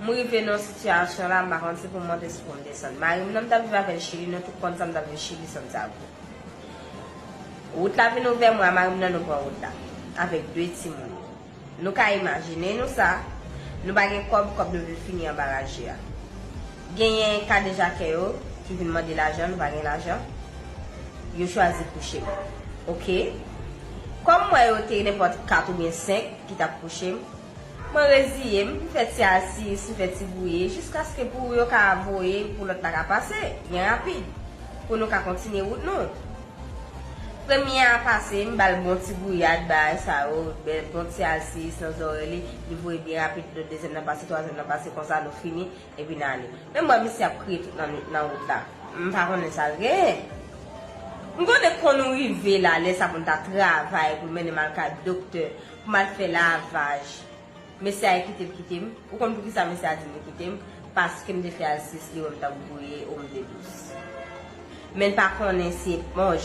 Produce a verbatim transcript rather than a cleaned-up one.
M rive nan sitiyasyon la, m pa konn si pou m monte, si pou m desann. Mari m nan, m t ap viv avè l Chili, nou tout konn sa, m t ap viv Chili, Santiago. Wout la vin ouvè, mwen a mari m nan, nou pran wout la. Avèk de timoun. Nou ka imajine nou sa, nou pa gen kòb, kòb nou vin fini anba raje a. Genyen kadejakè yo ki vin mande lajan, nou pa gen lajan. Yo chwazi kouche m. Oke? Kòm m wè yo te nenpòt kat oubyen senk ki t ap kouche m, mwen reziye m, m fè ti alsis, m fè ti bouyi, jiskaske pou yo ka voye, pou lòt la ka pase, byen rapid, pou nou ka kontinye wout nou. Premye a pase, m ba l bon ti gouyad, bagay sa yo, bèl bon ti alsis nan zòrèy li, li voye byen rapid, dezyèm nan pase, twazyèm nan pase, konsa nou fini, epi n ale. Men m wè misye ap kriye tout nan, nan wout la. M pa konnen sa l genyen. M konnen kon nou rive la, lè sa pou n ta travay, pou mennen m al kay doktè, pou m al fè lavaj. Mesye a kite l kite m. Ou konn poukisa mesye a di m li kite m? Paske m te fè alsis, li wè m t ap gouye, ou m te dous. Men l pa konnen se bon.